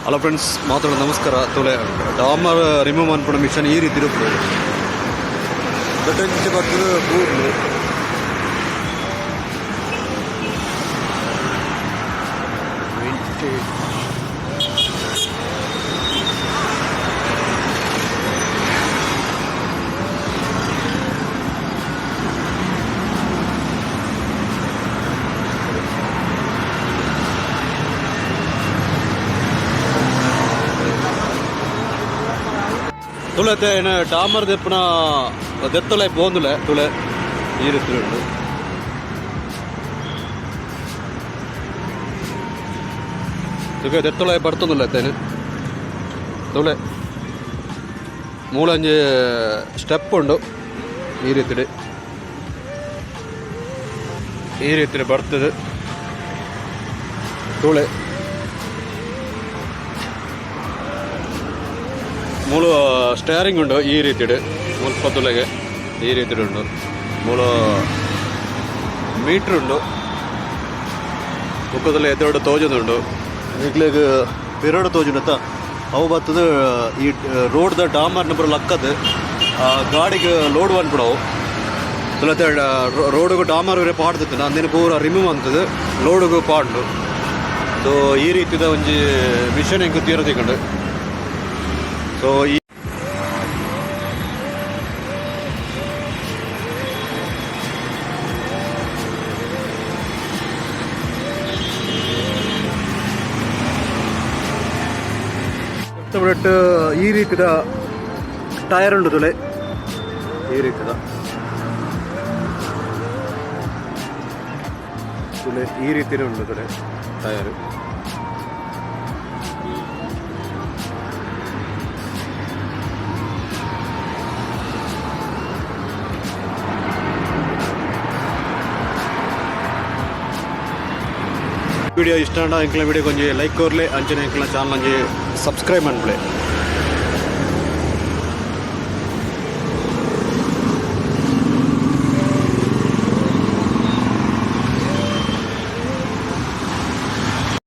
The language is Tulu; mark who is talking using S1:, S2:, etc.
S1: ಹಲೋ ಫ್ರೆಂಡ್ಸ್, ಮಾತಾಡೋ ನಮಸ್ಕಾರ. ತೊಲೆ, ಡಾಮರ್ ರಿಮೂವ್ ಮನ್ಪುನ ಮಿಷನ್ ಈ ರೀತಿ ಇರುತ್ತದೆ. ದೊಡ್ಡ ಬರ್ತದೆ ಬೂರ್ಲು. ವಿಂಟೇಜ್. ತುಳತೆ ಏನ ಡಾಮರ್ ದೆಪ್ಪುನ ದೆತ್ತೊಲೆ ಪೋಂದುಲೆ. ತುಳೆ, ಈ ರೀತಿ ಉಂಟು. ತುಗೆ ದೆತ್ತೊಲೆ ಬರ್ತೊಂದುಲ್ಲ ತೇನೆ. ತುಳೆ, ಮೂಲೊಂಜಿ ಸ್ಟೆಪ್ ಉಂಡು. ಈ ರೀತಿಡ್, ಈ ರೀತಿಡ್ ಬರ್ತದೆ. ತುಳೆ, ಮೂಲು ಸ್ಟೇರಿಂಗ್ ಉಂಡು. ಈ ರೀತಿಡ್ ಮುಲ್ಪ ತುಲೆಗೆ ಈ ರೀತಿಡ್ ಉಂಡು. ಮೂಲು ಮೀಟ್ರ್ ಉಂಡು. ಬೊಕ್ಕದಲ್ಲಿ ಎದುರುಡು ತೋಜೊಂದುಂಡು. ನಿಕ್ಲೆಗ್ ಪಿರಡು ತೋಜುಂಡತ್ತ, ಅವು ಬತ್ತದು ಈ ರೋಡ್ದ ಡಾಮರ್ನ ಪೂರ ಲಕ್ಕದು ಗಾಡಿಗೆ ಲೋಡ್ ಮನ್ಪುನವು. ತುಲತೆ, ರೋಡ್ಗ್ ಡಾಮರ್ ಪಾಡ್ದಿತ್ತು, ಅಂದಿನ ಪೂರ ರಿಮೂವ್ ಅಂತದು ಲೋಡ್ಗ್ ಪಾಡ್ಡು. ಸೊ ಈ ರೀತಿದ ಒಂಜಿ ಮಿಷನ್ ಎಂಕ್ ತೀರ ತಿಕ್ಕುಂಡು. ಸೊ ಈ ಈ ರೀತಿದ ಟೈರ್ ಉಂಡು. ತುಲೆ, ಈ ರೀತಿದ. ತುಲೆ, ಈ ರೀತಿನೇ ಉಂಡು. ತುಲೆ, ಟೈರ್. ವಿಡಿಯೋ ಇಷ್ಟ ಆಂಡ ಎಂಕ್ಲ ವಿಡಿಯೋ ಒಂಜಿ ಲೈಕ್ ಕೊರ್ಲೆ. ಅಂಚನೆ ಎಂಕ್ಲ ಚಾನಲ್ ಒಂಜಿ ಸಬ್ಸ್ಕ್ರೈಬ್ ಮನ್ಪುಲೆ.